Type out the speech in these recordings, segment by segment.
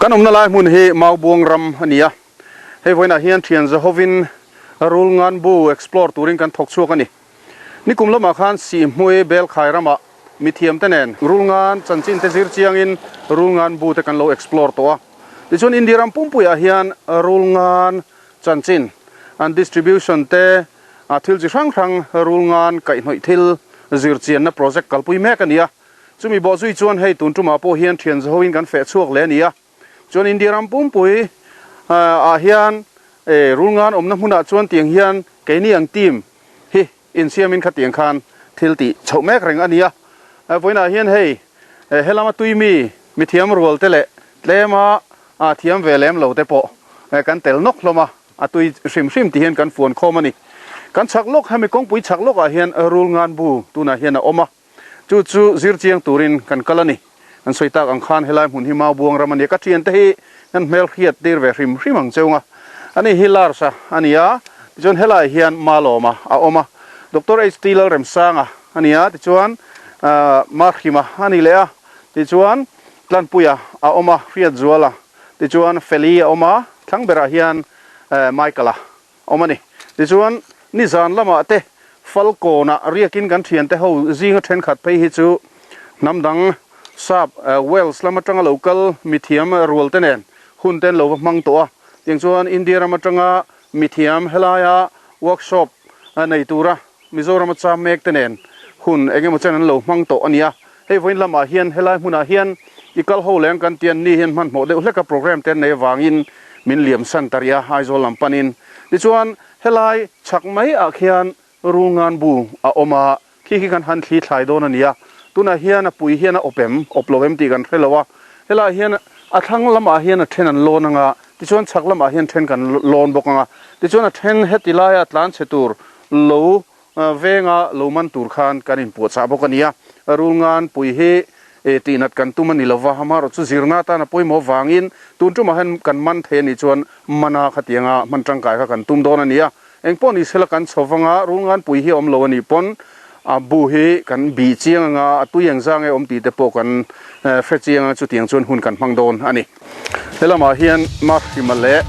Kan awmna lai hmun hi Maubuang ram a ni a, hei vawiinah hian thian zahovin Rulngan bu explore turin kan thawk chhuak a ni. Nikum lamah khan Sihhmui Belkhai ramah mithiamte nen Rulngan chanchin te zir chiangin Rulngan bu te kan lo explore tawh a. Tichuan India ram pumpuiah hian Rulngan chanchin, an distribution te, thil chi hrang hrang Rulngan kaihhnawih thil zir chianna project kalpui mek a ni a. Chumi bawh zui chuan hei tun tumah pawh hian thian zahoin kan feh chhuak leh a ni a. Chuan India ram pumpui ah hian Rulngan awmna hmunah chuan tiang hian keini ang team hi insiamin khatiang khan thil tih chhoh mek reng a ni a. Vawiinah hian hei helama tui mi mithiam rual te leh tlema thiam ve lem lo te pawh kan tel nawk hlawm a, a tui hrim hrim ti hian kan fuan khawm a ni. Kan chhak lawk hemi kawngpui chhak lawkah hian Rulngan bu tunah hian a awm a. Chu chu zir chiang turin kan kal a ni. Kan sawi tak ang khan helai hmun hi Maubuang ram a ni a, ka thiante hi kan hmel hriat tir ve hrim hrim ang cheu nga. Ani hi Lars-a a ni a, tichuan helai hian Malawma a awm a, Doctor HT Lalremsanga a ni a, tichuan Marhima a ni leh a, tichuan Tlanpuia a awm a, Hriatzuala, tichuan Feli a awm a, thlang berah hian Michael-a awm a ni. Tichuan, nizan lamah te Falkawnah riakin kan thiante ho zinga thenkhat phei hi chu hnam dang sap Wales lam atanga lo kal mithiam rual te nen hun te an lo va hmang tawh a. Tiang chuan India ram atanga mithiam helaia workshop nei tura Mizoram a cham mek te nen hun eng emaw chen an lo hmang tawh a nia. Hei vawiin lamah hian helai hmunah hian i kal ho leng kan ti an ni hian hmanhmawh deuh hleka program te an nei avangin min liam san ta rih a Aizawl lam panin. Tichuan helai chhak mai ah khian Rulngan bu a awm a, khi khi kan han thli thlai dawn a nia. Tunah hian a pui hian a awp em, awp lo em tih kan hre lo a. Helaiah hian a thlang lamah hian a then an lawn anga, tichuan chhak lamah hian then kan lawn bawk anga. Tichuan a then heti laia tlan chhe tur lo venga lo man tur khan kan inpuahchah bawk a ni a, Rulngan pui hi tihnat kan tum a ni lova, amaherawh chu zirna atan a pawimawh avangin tun tumah hian kan man thei a nih chuan mana khatianga hman tangkai kha kan tum dawn a ni a, engpawh ni sela kan chho vanga Rulngan pui hi a awm lo a nih pawn a bu hi kan bih chiang anga a tui engzang e awm tih te pawh kan hre chiang a, chutiang chuan hun kan hmang dawn a ni. He lamah hian Mahrima leh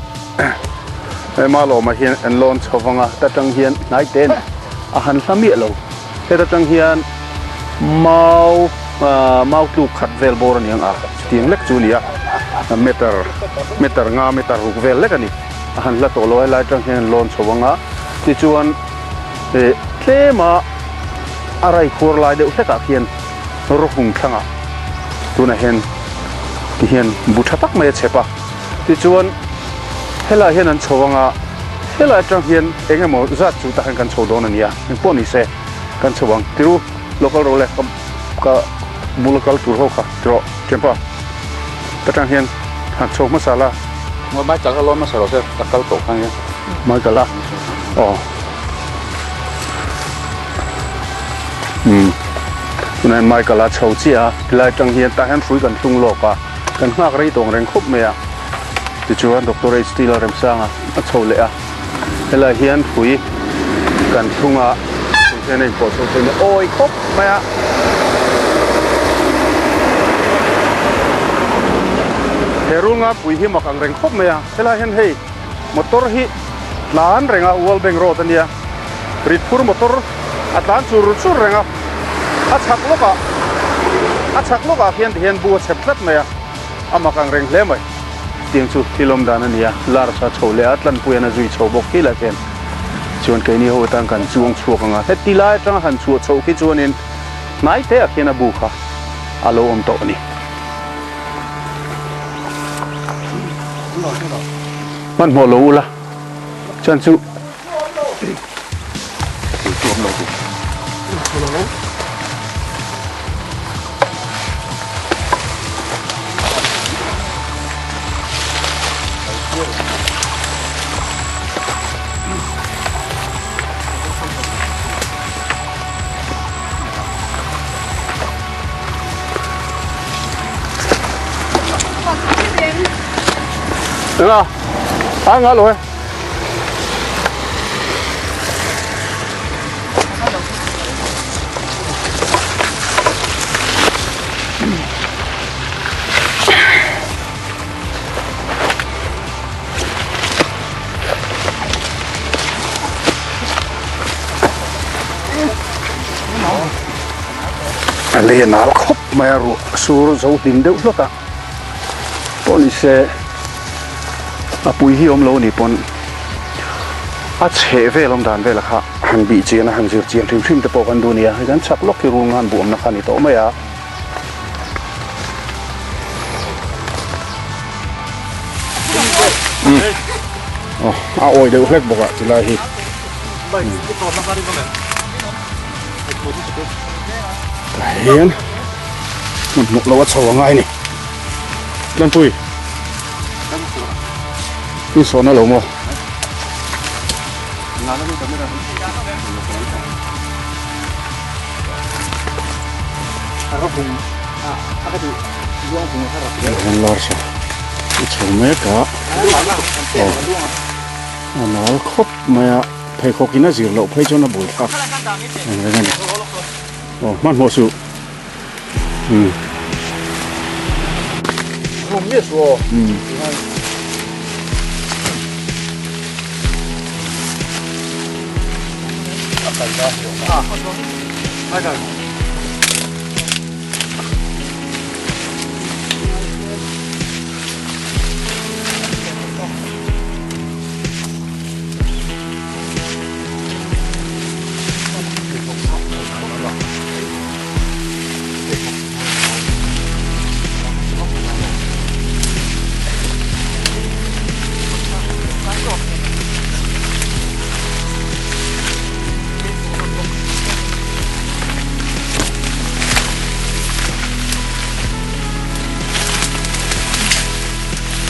Malawma hian an lawn chho vang a, ta tang hian hnai te a han hla miah lo. Heta tang hian mau mau tluk khat vel bawr a ni ang a, chutiang lek chu a ni a, meter meter nga meter ruk vel lek a ni. A han hla tawh lo a, helai tang hian an lawn chho vang a, tichuan tlema a rai khuar lai deuh hlekah khian rawhung thlangah tunah hian ti hian bu tha tak mai a chep a tichuan helaiah hian an chho anga helai atang hian eng emaw zat chu tah hian kan chho dawn a ni a engpawh ni se kan chho ang tiru local ro le ka bula kal tur ho kha tiraw thianpa ta tang hian han chho hmasa la. Michael kha lawn hmasa rawh se ka kal tawh khan hian. Michael a aw. Umm tunah hian Michael a chho chiah a helai atang hian tah hian hrui kan hlung lawk a kan nghak rei tawng reng khawp mai a tichuan Doctor HT Lalremsanga a chho leh a helai hian hrui kan thlung a hrui hian a inpawh chho thei mai awi khawp mai a. He runga pui hi mak ang reng khawp mai a helai hian hei motor hi tlan reng a World Bank Road a nia. Rit phur motor a tlan chur chur reng a, a chhak lawkah a chhak lawkah khian tihian bu a chep tlat mai a, a mak ang reng hle mai. Tiang chu thil awm dan a ni a, Lars a chho leh a, Tlanpuian a zui chho bawk khi lah khian chuan keini ho atan kan chuang chhuak ang a, heti lai atanga han chhuah chhoh khi chuanin hnai te ah khian a bu kha a lo awm tawh a ni. Hmanhmawh lo ula chuan chu. Được không? À, ngã rồi. Lei a nal khawp mai a ruah sur zo hlim deuh hlawt a pawh ni se a pui hi awm lo a nih pawn a chheh vel awm dan vel kha han bih chian a han zir chian hrim hrim te pawh kan duh a nia hei kan chak lawk hi rul ngan buamna kha a ni tawh mai a. A awi deuh hlek bawk a chulai hi. Tah hian hmun hmuh loh a chho a ngai a ni. Tlanpui i sawn a lo maw? Hian lar sa a chho mek a aw a nal khawp mai a pheikhawk in a zir loh phei chuan a bul thlak ang reng a ni aw hmanhmawh suh umm.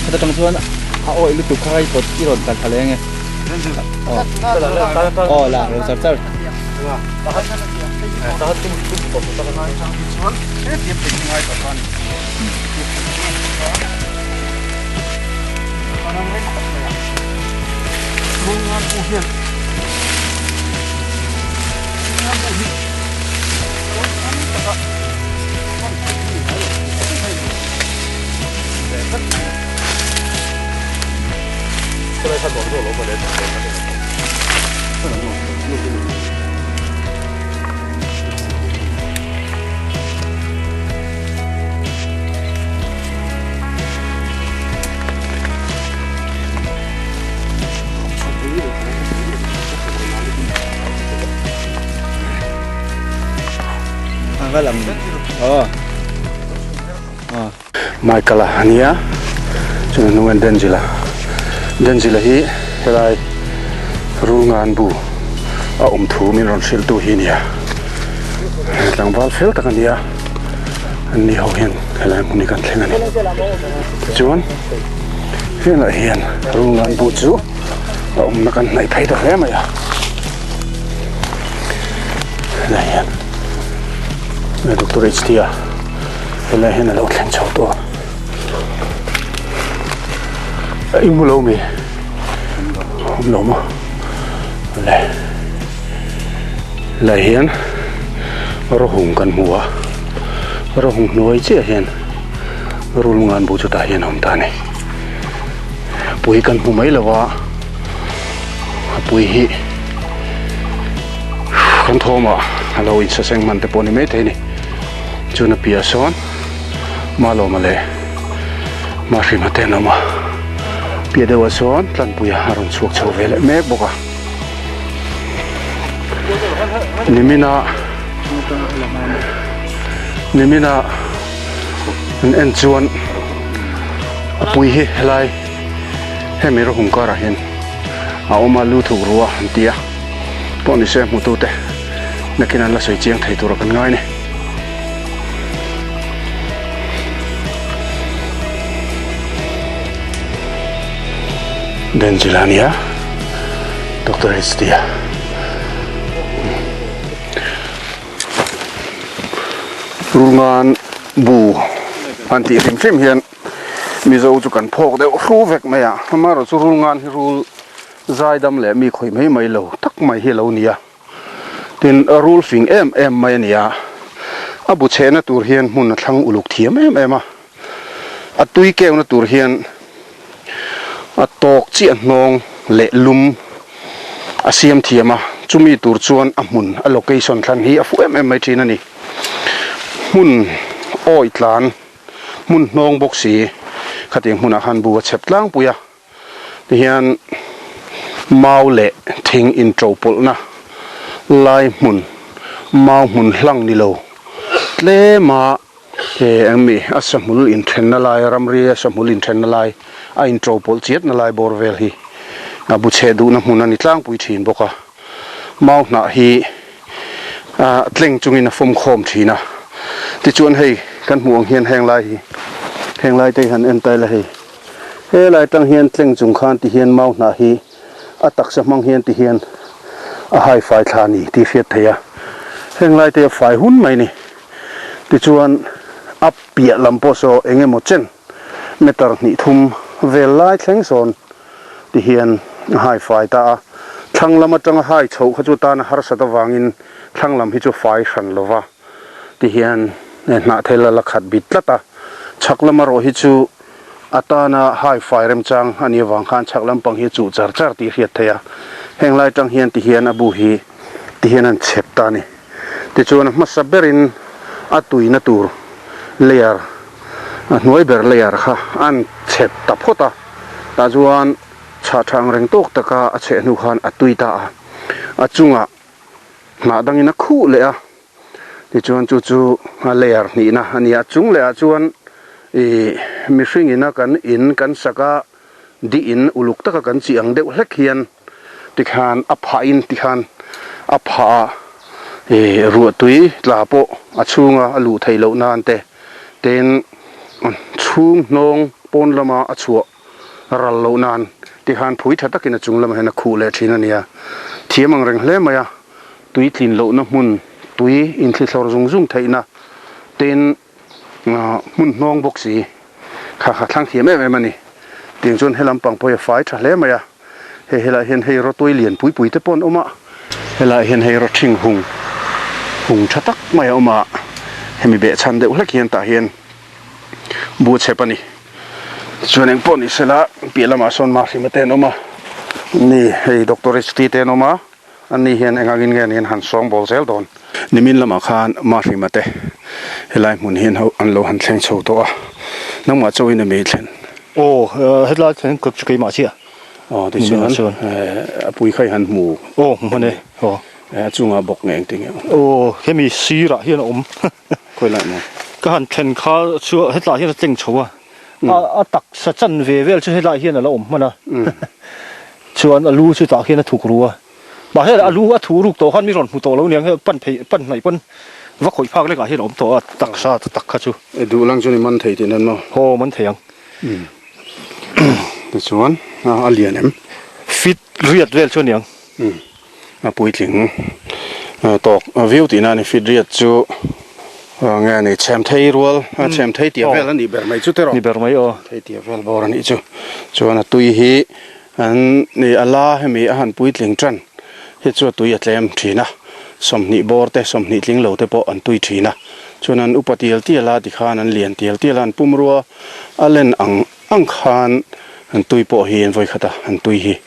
Heta tang chuan a awih lutuk kha i pawt i rawn kal thla leh ange. Aw la rawn char char. Michael a ania chuan a hnungah Denzil a Denzil a hi helai Rulngan bu a awm thu min rawn hrilh tu hi a nia tlangval fel tak a nia an ni ho hian helai hmun hi kan thleng a ni tichuan helaiah hian Rulngan bu chu a awmna kan hnaih phei ta hle mai a helaiah hian Doctor H T a. Helai hian a lo thleng chho tawh a i hmu lo mi awm lo maw le helai hian rawhung kan hmu a rawhung hnuai chiah hian rul ngan bu chutah hian a awm ta a ni pui kan hmu mai lo a a pui hi kan thawmah a lo insaseng hman te pawh a ni maithei a ni. Chuan a piah sawn Malawma leh Mahrima te an awm a, piah deuhah sawn Tlanpuia a rawn chhuak chho ve leh mek bawk a. Nimina Nimina an en chuan a pui hi helai hemi rawhung karah hian a awm a lu thuk rua an ti a pawh ni se hmutute nakin an la sawi chiang thei tura kan ngai a ni. Denzil a nia Doctor H tia Rulngan bu an tih hrim hrim hian Mizo chu kan phawk deuh hru vek mai a amaherawhchu Rulngan hi rul zaidam leh mi khawih mai mai lo tak mai hi a lo ni a. Tin, rul fing em em mai a ni a, a bu chhehna tur hian hmun a thlang uluk thiam em em a, a tui keuhna tur hian a tawk chiah hnawng leh lum a siam thiam a, chumi tur chuan a hmun, a location thlan hi a fuh em em mai thin a ni. Hmun awi tlan hmun hnawng bawk si khatiang hmunah khan bu a chhep tlangpui a tihian mau leh thing inṭo pawlhna lai hmun mau hmun hlang ni lo tlema he engmi a sahmul inthenna lai ramri a sahmul inthenna lai a inṭo pawlh chiatna lai bawr vel hi a bu chheh duhna hmun a ni tlangpui thin bawk a mau hnah hi. ah tleng chungin a fawm khawm thin a tichuan hei kan hmuh ang hian heng lai hi heng lai te hi han en ta ila hei helai atang hian tleng chung khan ti hian mau hnah hi a taksa hmang hian ti hian a hai fai thla a ni tih hriat theih a heng lai te a fai hun mai a ni tichuan a piah lam pawh saw eng emaw chen meter hnih thum vel lai thleng sawn ti hian a hai fai ta a, thlang lam atanga hai chhoh kha chu tan a harsat avangin thlang lam hi chu fai hran lo va ti hian hnah thel a la khat bit tlat a, chhak lam erawh hi chu a tana hai fai remchang a nih avang khan chhak lampang hi a chuh char char tih a hriat theih a, heng lai atang hian ti hian a bu hi ti hian an chep ta a ni. Tichuan a hmasa berin a tuina tur layer a hnuai ber layer kha an chep ta phawt a. Tah chuan chhah tha ang reng tawk taka a chheh hnu khan a tui ta a, a chungah hnah dangin a khuh leh a, tichuan chu chu a layer hnihna a ni a, a chung lehah chuan ih mihring ina kan in kan sak a dih in uluk taka kan chih ang deuh hlek hian tikhan a phah in tikhan a phah a ih ruahtui tla pawh a chhunga a luh theih loh nan te. Tin, chhung hnawng pawn lama a chhuah ral loh nan tikhan phui tha takin a chung lamah hian a khuh leh thin a nia. Thiam ang reng hle mai a, tui tlin lohna hmun, tui inthlithlawr zung zung theihna, tin, hmun hnawng bawk si kha kha thlang thiam em em a ni. Tiang chuan helam pang pawh hi a fai tha hle mai a, hei helaiah hian hei rawtuai lian pui pui te pawh an awm a, helaiah hian hei rawthing hung hung tha tak mai a awm a, hemi behchhan deuh hlek hian tah hian bu chep a ni. Chuan eng pawh ni sela piah lamah sawn Mahrima te an awm a, ni hei Doctor HT te an awm a. An ni hian eng angin nge niin han sawng bawl zel dawn. Nimin lamah khan Mahrima te helai hmun hian ho an lo han thleng chho tawh a, nangmah chauhin a mi thlen. Aw, hetlai thleng ka chu keimah chiah. Aw, tichuan a pui kha i han hmu. Aw, hmu hman e. Aw. A chungah bawk nge engtin nge? Aw, hemi sirah hian a awm. Khawi lai maw? Ka han thlen kha chu hetlai hian a tleng chho a. A taksa chan ve vel chu helai hian a la awm hman a, chuan a lu chu tah khian a thuk ru a, mahse a lu a thuh ruk tawh khan mi rawn hmu tawh lo niang he pan phei pan hnaih pawn va khawih phak lekah hian a awm tawh a taksa tak kha chu. E duh lang chu ni man thei tih nan maw? Haw man thei ang. Tichuan a lian em? Fit riat vel chu a niang. A puitling tawk viau tihna a ni. Fit riat chu nge a ni chhem thei rual a chhem thei tia vel a nih ber mai chu tiraw? Ni ber mai aw. Thei tia vel bawr a nih chu. Chuan a tui hi an ni a la hemi a han puitling tan hi chu a tui a tlem thin a, 20 bawr te 20 tling lo te pawh an tui thin a. Chuan an upa tial tial a tikhan an lian tial tial a, an pumrua a len ang Ang khan an tui pawh hi an vawikhat a, an tui hi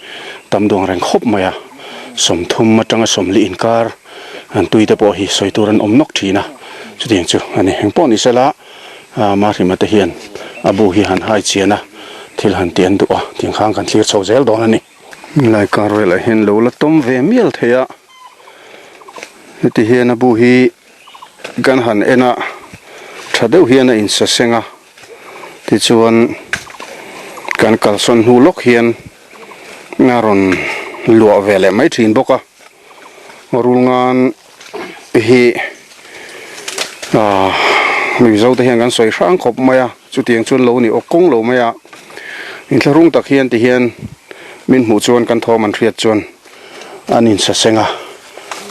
tam duang reng khawp mai a, 30 atanga 40 inkar an tui te pawh hi sawi tur an awm nawk thin a, chutiang chu a ni. Engpawh ni sela Mahrima te hian a bu hi han hai chian a, thil han ti an duh a, tiang khan kan thlir chho zel dawn a ni. Helai kar velah hian lo la tawm ve mial thei a, heti hian a bu hi kan han en a, tha deuh hian a insaseng a. Tichuan kan kalsawn hnu lawk hian a rawn luah ve leh mai thin bawk a, rulngan hi aah Mizo te hian kan sawi hrang khawp mai a, chutiang chuan lo ni awk kawng lo mai a, inthlahrung tak hian ti hian min hmuh chuan kan thawm an hriat chuan an insaseng a,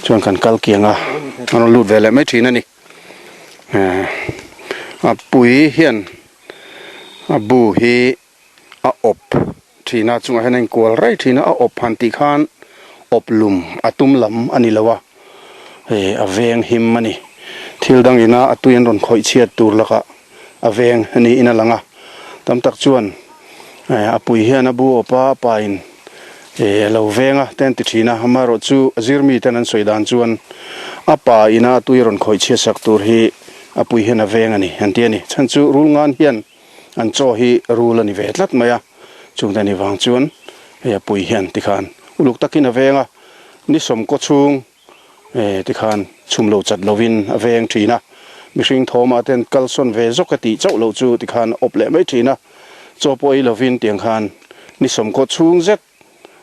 chuan kan kal kiang a, an rawn lut ve leh mai thin a ni. A pui hian a bu hi a awp thin a chungah hian a inkual rei thin a a awp han tih khan awp lum a tum lam a ni lo a hei a veng him a ni thil dang ina a tui an rawn khawih chhiat tur lakah a veng a niin a lang a tam tak chuan a pui hian a bu awp a a pa in Ih a lo veng a te an ti thin a, amaherawhchu zirmi ten an sawi dan chuan a pa ina tui rawn khawih chhiat sak tur hi a pui hian a veng a ni an ti a ni. Chhan chu rul ngan hian an chaw hi rul a ni ve tlat mai a, chungte ni vang chuan hei a pui hian tikhan uluk takin a veng a, ni sawmkaw chhung tikhan chhum lo chat lovin a veng thin a, mihring thawmah ten kalsawn ve zawk a tih chauh loh chu tikhan a awp leh mai thin a, chaw pawh ei lovin tiang khan ni sawmkaw chhung zet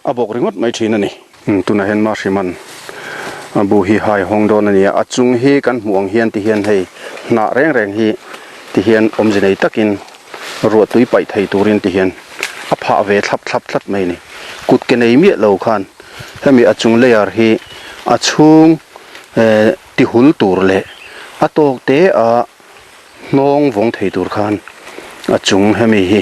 a bawk ringawt mai thin a ni. Tunah hian Mahriman a bu hi hai hawng dawn a ni a, a chung hi kan hmuh ang hian tihian hei hnah reng reng hi tihian awmze nei takin ruah tui paih thei turin tihian a phah ve thlap thlap tlat mai a ni. Kut ke nei miah lo khan hemi a chung layer hi a chhung tihul tur leh a tawk te a hnawng vawng thei tur khan a chung hemi hi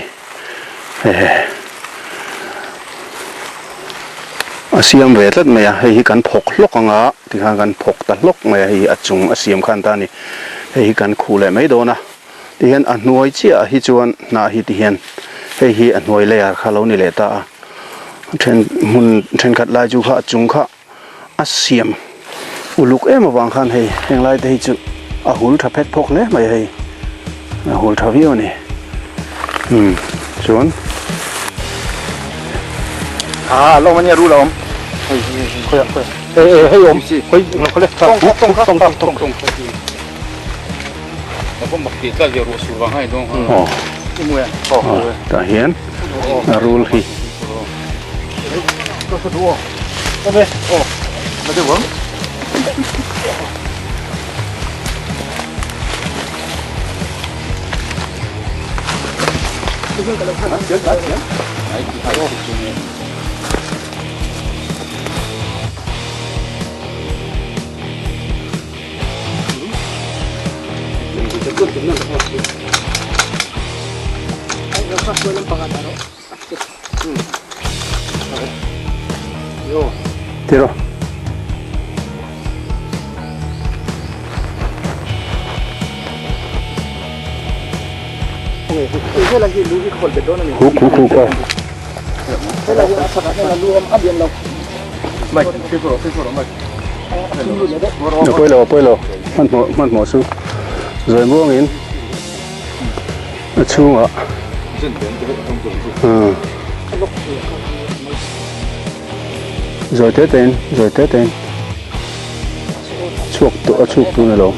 a siam ve tlat mai a, hei hi kan phawk hlawk ang a tikhan kan phawk ta hlawk mai a, hei hi a chung a siam khan ta a ni, hei hi kan khuh leh mai dawn a, tihian a hnuai chiah ah hi chuan hnah hi tihian hei hi a hnuai layer kha lo ni leh ta a, then hmun thenkhat lai chu kha a chung kha. A siam uluk em avang khan hei heng lai te hi chu a hul tha phet phawk hle mai hei a hul tha viau a ni umm chuan a lo ania rul a awm hei khawi ah khawi ah e hei awm khawi khawi le tawng tawng tawng tawng tawng Tah hian a rul hi Tiro. Huk huk huk aw. A pawi lo a pawi lo hmanhmawh hmanhmawh chu zawi muangin a chhungah zawi te tein zawi te tein chhuak a chhuk tun alo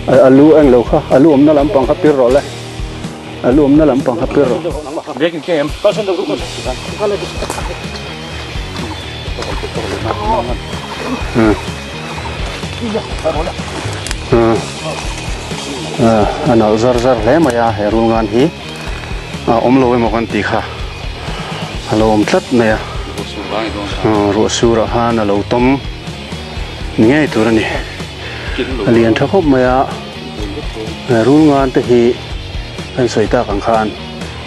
a lu eng lo kha a lu awmna lampang kha pir rawh le. A lu awmna lampang kha pir rawh. A nalh zar zar hle mai a he rulngan hi a awm lo emaw kan tih kha a lo awm tlat mai a ruah sur ah khan a lo tawm ni ngei tur a ni a lian tha khawp mai a. Rulngan te hi kan sawi tak ang khan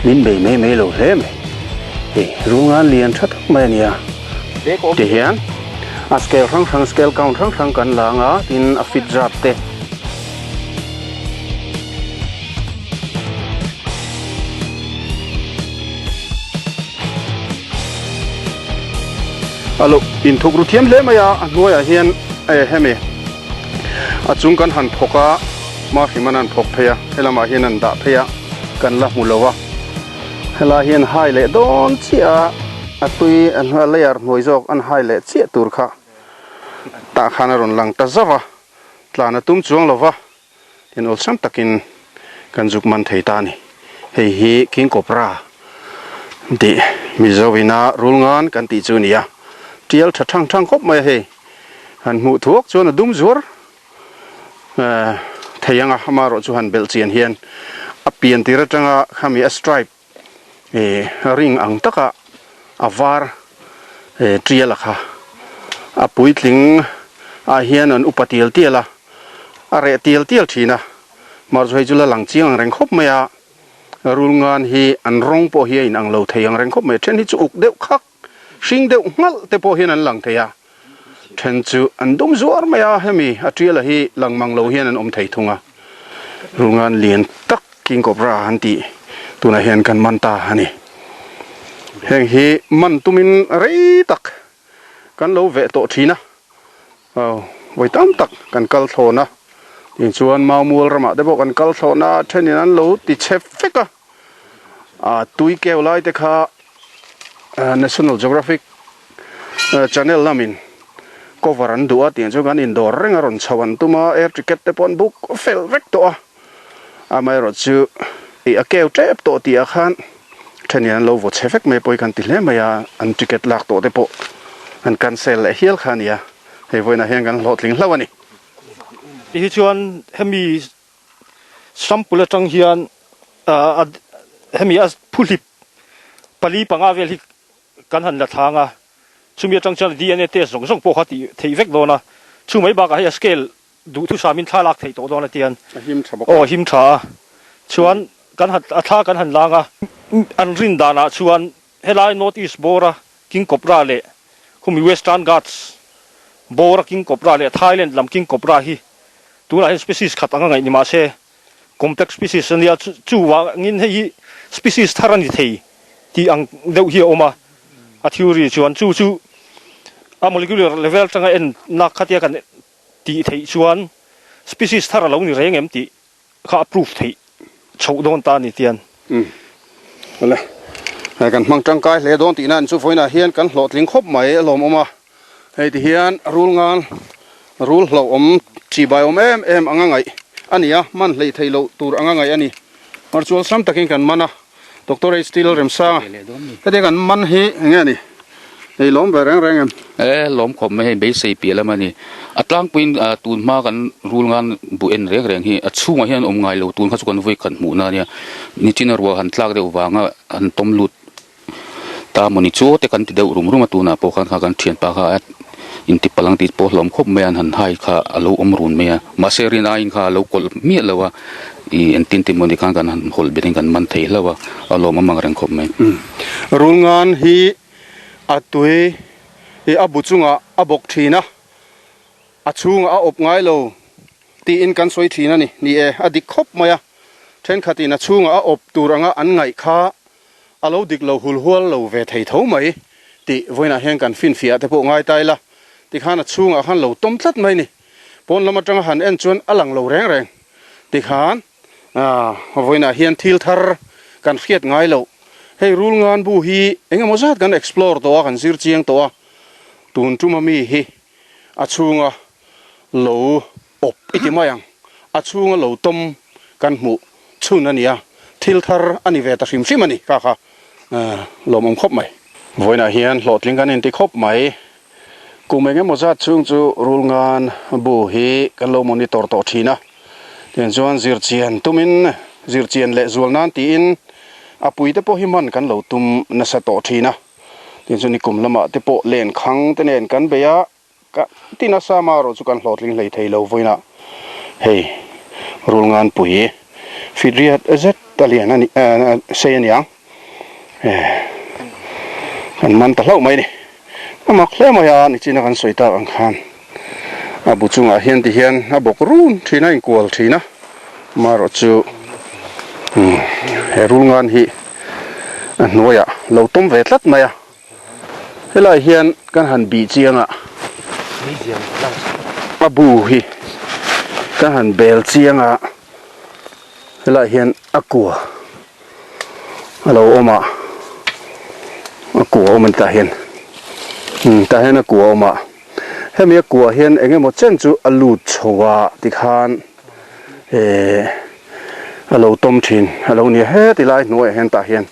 min bei mai mai lo hle mai. Hei rulngan lian tha tak mai a ni a. Tihian a scale hrang hrang scale count hrang hrang kan la ang a tin a fit zat te. A lo inthuk ru thiam hle mai a a hnuaiah hian hemi. A chung kan han phawk a, hma hrim an han phawk phei a, helamah hian an dah phei a, kan la hmu lo a. Helai hian hai leh dawn chiah a, a tui a layer hnuai zawk an hai leh chiah tur kha tah khan a rawn lang ta zauh a, tlan a tum chuang lo va, tin awlsam takin kan zuk man thei ta a ni. Hei hi King Cobra tih Mizo ina rul ngan kan tih chu a ni a, tial tha thang thang khawp mai a hei. Han hmuh thuak chuan a dum zuar thei ang a, amaherawh chu han belh chian hian a pian tir atanga khami a stripe ring ang taka a var tial a kha a puitling ah hian an upa tial tial a, a reh tial tial thin a, mahse hei chu la lang chiang ang reng khawp mai a, rulngan hi an rawng pawh hi a inang lo thei ang reng khawp mai a, then hi chu uk deuh khak. Hring deuh nghalh te pawh hian an lang thei a, then chu an dum zuar mai a, hemi a tiala hi lang mang lo hian an awm thei thung a, rungan lian tak King Cobra an tih tunah hian kan man ta a ni. Heng hi man tumin rei tak kan lo veh tawh thin a, aw. Vawi tam tak kan kal thlawn a, tin chuan Maumual ramah te pawh kan kal thlawn a, thenin an lo ti chhe vek a, ah tui keu lai te kha National Geographic channel lamin cover an duh a, tiang chuan kan indawr reng a rawn chho an tum a, air ticket te pawh an book fel vek tawh a, amaherawh chu ih a keu tep tawh tih ah khan thenin an lo vaw chhe vek mai pawh hi kan ti hle mai a, an ticket lak tawh te pawh an cancel leh hial kha a ni a. Hei vawiinah hian kan hlawhtling hlauh a ni. Ti hi chuan hemi sample atang hian hemi a phuhlip pali panga vel hi kan han la thlang a, chumi atang chuan DNA test zawng zawng pawh kha tih theih vek dawn a, chu mai bakah hei a scale duhthusam in thla lak theih tawh dawn a tian A him tha bawk a. Aw him tha a, chuan kan han a thla kan han lang a, an rin danah chuan Helai North East bawra King Cobra leh khumi Western Ghats bawra King Cobra leh Thailand lam King Cobra hi tunah hian species khat anga ngaih ni mah se complex species a nia, chuvangin hei hi species thar a ni thei tih ang deuh hi a awm a, a theory chuan chu chu a molecular level atanga enna khatia kan tih theih chuan species thar a lo ni reng em tih kha a proof theih chhoh dawn ta a ni tian. Umm. Awle. Hei kan hmang tangkai hle dawn tihna an chu vawiinah hian kan hlawhtling khawp mai a lawmawm a. Hei ti hian rul ngan rul hlauhawm chi bai awm em em anga ngaih a ni a, man hleih theih loh tur anga ngaih a ni. Mar chuan sam takin kan man a, Doctor HT Lalremsanga hetiang kan man hi enge a ni? Hei lawm ve reng reng em? E, lawm khawp mai hei beisei piah lam a ni. A tlangpuiin tun hma kan rul ngan bu en reng reng hi a chhungah hian awm ngai lo tun kha chu kan vawi khat hmuhna a nia. Nichina ruah han tlak deuh vanga han tawm lut ta maw ni chu te kan ti deuh rum rum a tunah pawh khan kha kan thianpa kha a inti palang tih pawh hlawm khawp mai a an han hai kha a lo awm run mai a. Mahse rin aiin kha a lo kawlh miah lo a. I engtin tin mawni khan kan han hawlh bet in kan man thei hlauh a, a lawmawm ang reng khawp mai. Rulngan hi a tui i a bu chungah a bawk thin a, a chhungah a awp ngai lo tiin kan sawi thin a ni. Ni e, a dik khawp mai a, thenkhatin a chhungah a awp tur anga an ngaih kha a lo dik lo hul hual lo ve thei tho mai tih vawiinah hian kan finfiah te pawh ngai ta ila, tikhan a chhungah khan lo tawm tlat mai ni. Pawn lam atanga han en chuan a lang lo reng reng. Tikhan vawiinah hian thil thar kan hriat ngai loh. Hei rul ngan bu hi eng emaw zat kan explore tawh a, kan zir chiang tawh a. Tun tuma mi hi a chhunga lo awp i ti mai ang. A chhunga lo tawm kan hmuh chhun a ni a, thil thar a ni ve ta hrim hrim a ni kha kha lawmawm khawp mai. Vawiinah hian hlawhtling kan inti khawp mai. Kum eng emaw zat chhung chu Rulngan bu hi kan lo monitor tawh thin a, tiang chuan zirchian tumin zirchian leh zual nan tiin a pui te pawh hi hman kan lo tum nasa tawh thin a, tiang chuan nikum lamah te pawh lenkhang te nen kan bei a, ka ti nasa amaherawh chu kan hlawhtling hlei thei lo vawiinah hei Rulngan pui fit riat zet a lian a ni sei a niang. Kan man ta hlauh mai a ni. A mak hle mai a, nichina kan sawi tak ang khan a bu chungah hian ti hian a bawk run thin a, inkual thin a. Amaherawh chu he rul ngan hi a hnuaiah lo tawm ve tlat mai a. Helai hian kan han bih chiang a, a bu hi kan han bel chiang a, helai hian a kua. A lo awm a, a kua awm a ni tah hian umm tah hian a kua awm a, hemi a kua hian eng emaw chen chu a lut chho a tikhan ehh a lo tawm thin a lo ni a heti lai hnuaiah hian tah hian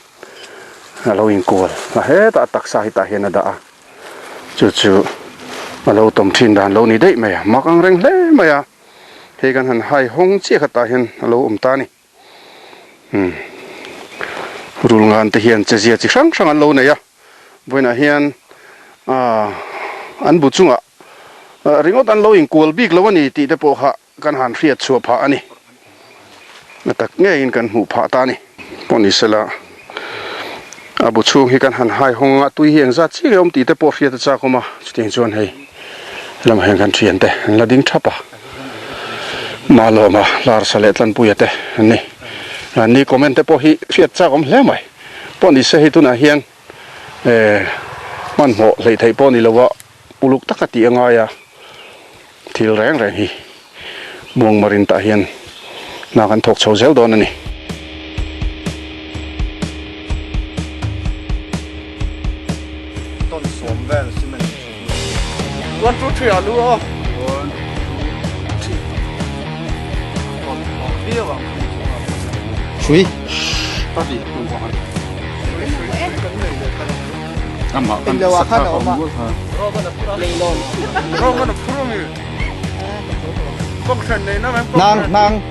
a lo inkual a hetah a taksa hi tah hian a dah a chu chu a lo tawm thin dan lo ni daih mai a mak ang reng hle mai a hei kan han hai hawng chiah kha tah hian a lo awm ta a ni. Umm rul ngan te hian chezia chi hrang hrang an lo nei a, vawiinah hian aaa an bu chungah ringawt an lo inkual bik lo a ni tih te pawh kha kan han hriat chhuah phah a ni. A tak ngeiin kan hmuh phah ta a ni. Pawh ni sela a bu chhung hi kan han hai hawng a, tui hi engzat chiah nge awm tih te pawh hriat a chak awm a, chutiang chuan hei lamah hian kan thian te an la ding thap a, Malawma Larsa leh Tlanpuia te an ni. An ni comment te pawh hi hriat chak awm hle mai. Pawh ni se hei tunah hian eh hmanhmawh hleih theih pawh ni lo a, uluk taka tih a ngai a. Thil reng reng hi Muangmarin tah hian hna kan thawk chho zel dawn a ni. Tawn sawm vel cement One two three ah lu aw. One two three. Tawn awm viau ang. Hrui. Nang nang.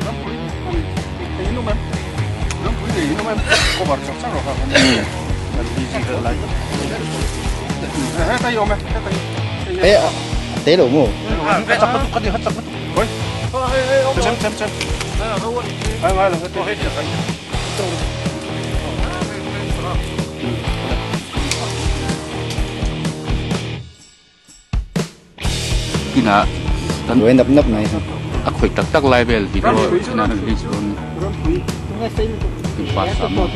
Ê, té lo maw? Inah kan Buai nap nap mai. A khawih tak tak lai vel video ina an release dawn in pass a maw.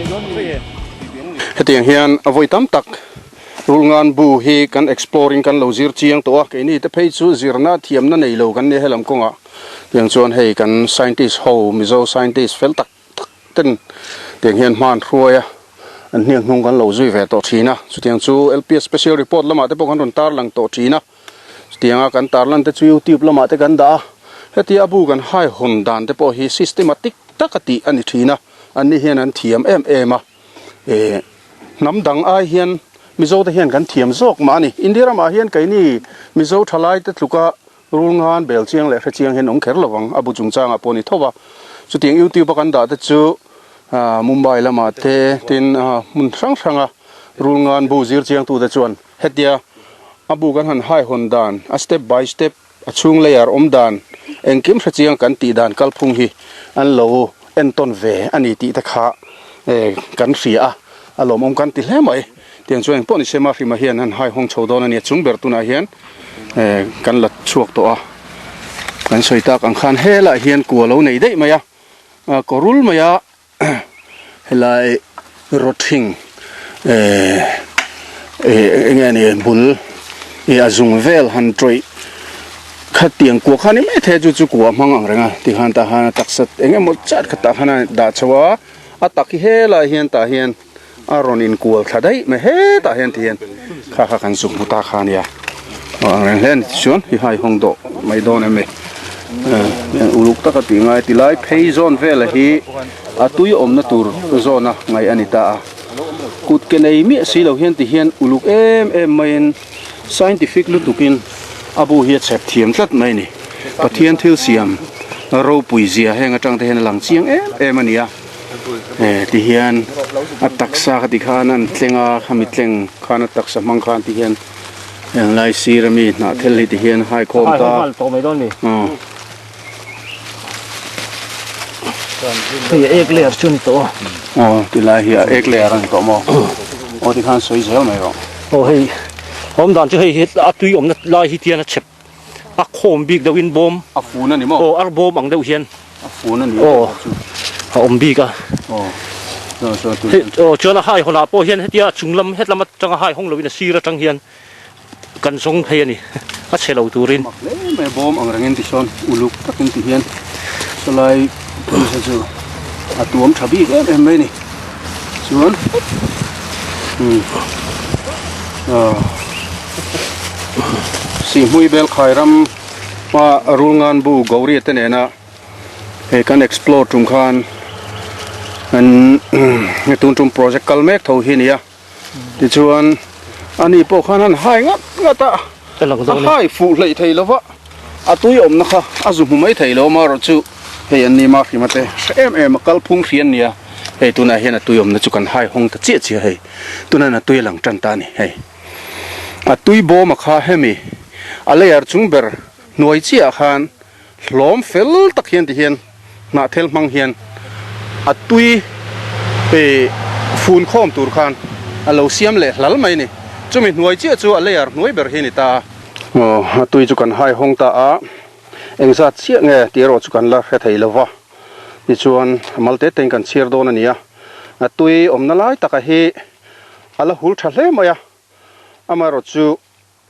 Hetiang hian a vawi tam tak Rulngan bu hi kan explore in kan lo zir chiang tawh a, keini te phei chu zirna thiamna nei lo kan nia helam kawngah tiang chuan hei kan scientist ho Mizo scientist fel tak tak ten tiang hian hman hruai a an hniak hnung kan lo zui ve tawh thin a, chutiang chu LPS special report lamah te pawh kan rawn tarlang tawh thin a, chutianga kan tarlan te chu youtube lamah te kan dah a, hetia a bu kan hai hawn dan te pawh hi systematic taka tih a ni thin a, anni hian an thiam em em a, eh hnam dang ai hian Mizo te hian kan thiam zawk mah a ni, India ramah hian keini Mizo thalai te tluka Rulngan bel chiang leh hre chiang hian awm kher lo vang, a bu chungchangah pawh a ni tho va. Chutiang YouTube a kan dah te chu Mumbai lamah te tin hmun hrang hranga Rulngan bu zir chiangtute chuan hetia a bu kan han haihawn dan, a step by step, a chhung layer awm dan, engkim hre chiang kan tih dan kalphung hi an lo entawn ve a ni tih te kha kan hria a, a lawmawm kan ti hle mai. Tiang chuan engpawh ni se Mahrima hian an haihawng chho dawn a ni a, chung ber tunah hian kan la chhuak tawh a, kan sawi tak ang khan helaiah hian kua lo nei daih mai a, kawrul mai a helai rawthing eng nge ni bul a zung vel han tawih kha tiang kua kha ni mai thei a chu chu kua hmang ang reng a tikhan tah khan a taksa eng emaw chat kha tah khan a dah chho a, a tak hi helaiah hian tah hian. A rawn inkual thla daih mai hetah hian ti hian kha kha kan zuk hmu ta kha ania aw ang reng hle a ni tichuan hi hai hawng dawh mai dawn em ni uluk taka tih ngai tilai phei zawn vela hi a tui awmna tur zawna ngaih a ni ta a kut ke nei miah si lo hian ti hian uluk em em maiin scientific lutukin a bu hi a chhep thiam tlat mai a ni Pathian thil siam ropui zia heng atang te hian a lang chiang em em a ni a. Eh ti hian a taksa kha ti khan an tleng a khami tleng khan a taksa hmang khan ti hian englai sir ami hnah thel hi ti hian hai khawm ta aw. Hei a ek ler chu a ni tawh a. Aw tilai hi a ek ler a ni tawh maw aw ti khan sawi zel mai rawh. Aw hei awm dan chu hei hi a tui awmna lai hi tian a chep A khawm bik deuhin bawm. A fun a ni maw? Aw, ar bawm ang deuh hian. A fun a ni aw. A awm bik a. Aw. Chuan chuan tu. Hei aw chuan a hai hawnah pawh hian hetia a chung lam hetlam atanga hai hawng loin a sir atang hian kan zawng phei a ni. A chhe lo turin. Mak hle mai bawm ang rengin ti sawn uluk takin ti hian sawlai pawisa chu a tuam tha bik em em mai a ni. Chuan umm aw Sihhmui Belkhai ram hma Rulngan bu Gauri te nena he kan explore tum khan an tun tum project kal mek tho hi a ni a tichuan ani pawh khan an hai ngat ngat a a hai fuh hleih thei lova a tui awmna kha a zu hmu mai thei lo amaherawh chu hei an ni Mahrima te hre em em a kalphung hri an nia hei tunah hian a tui awmna chu kan hai hawng ta chiah chiah hei tunah a tui a lang tan ta a ni hei a tui bawm a kha hemi a layer chung ber hnuai chiah ah khan hlawm fel tak hian ti hian hnah thel hmang hian a tui eh fun khawm tur khan a lo siam leh hlal mai a ni chumi hnuai chiah chu a layer hnuai ber hi a ni ta a. Aw a tui chu kan hai hawng ta a engzat chiah nge tih erawh chu kan la hre thei lo va tichuan a mal te tein kan chhiar dawn a ni a a tui awmna lai taka hi a la hul tha hle mai a amaherawhchu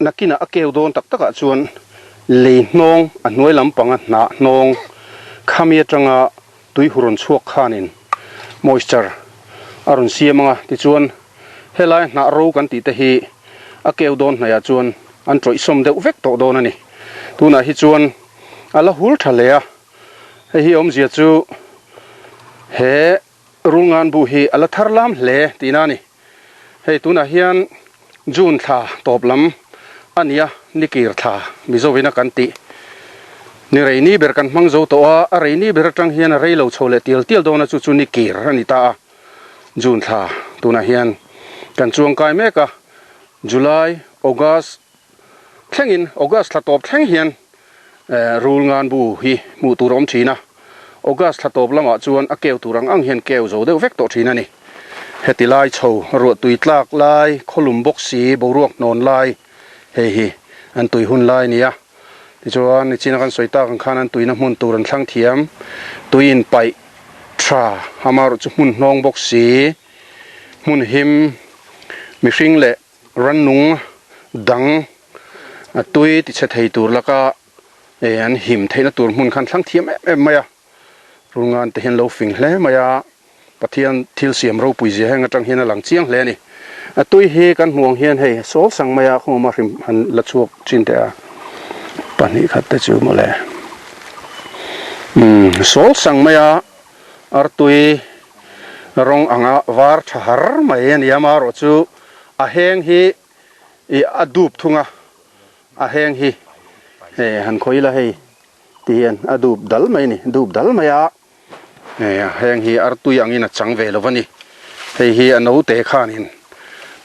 Nakinah a keu dawn tak takah chuan Lei hnawng a hnuai lampanga hnah hnawng khami atanga tui hu rawn chhuak khanin moisture a rawn siam anga tichuan helai hnah ro kan tih te hi a keu dawn hnaihah chuan an tawihsawm deuh vek tawh dawn a ni. Tunah hi chuan a la hul tha hle a, hei hi awmzia chu he Rulngan bu hi a la thar lam hle tihna a ni. Hei tunah hian June thla tawp lam a nia, nikir thla Mizovina kan tih. Ni rei ni ber kan hmang zo tawh a, a rei ni ber atang hian a rei lo chho leh tial tial dawn a, chu chu nikir a ni ta a. June thla tunah hian kan chuangkai mek a, July, August thlengin, August thla tawp thleng hian Rulngan bu hi hmuh tur a awm thin a, August thla tawp lamah chuan a keu tur ang ang hian keu zo deuh vek tawh thin a ni. Heti lai chho, ruahtui tlak lai, khawlum bawk si, boruak hnawn lai, hei hi an tui hun lai a ni a. Tichuan, nichina kan sawi tak ang khan an tuina hmun tur an thlang thiam, tui inpaih tha, amaherawhchu hmun hnawng bawk si, hmun him, mihring leh Rannung dang a tui tichhe thei tur laka an him theihna tur hmun khan thlang thiam em em mai a, Rulngan te hian lo fing hle mai a, Pathian thil siam ropui zia heng atang hian a lang chiang hle a ni. A tui hi kan hmuh ang hian hei a sawl sang mai a, khawngawma hrim han la chhuak chin teh a, pahnih khat te chu mawle. Umm sawl sang mai a, artui rawng anga var tha har mai a ni a, amaherawhchu A heng hi ih a dup thung a, a heng hi hei han khawi ila hei ti hian a dup dal mai a ni, dup dal mai a, hei a heng hi artui angin a chang ve lo va ni, hei hi a naute khanin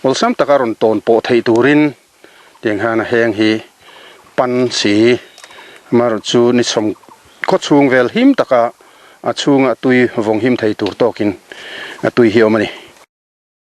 awlsam taka rawn tawn pawh theih turin tiang hian a heng hi pan si amaherawh chu ni sawm khaw chhung vel him taka a chhunga tui vawng him thei tur tawkin a tui hi a awm a ni.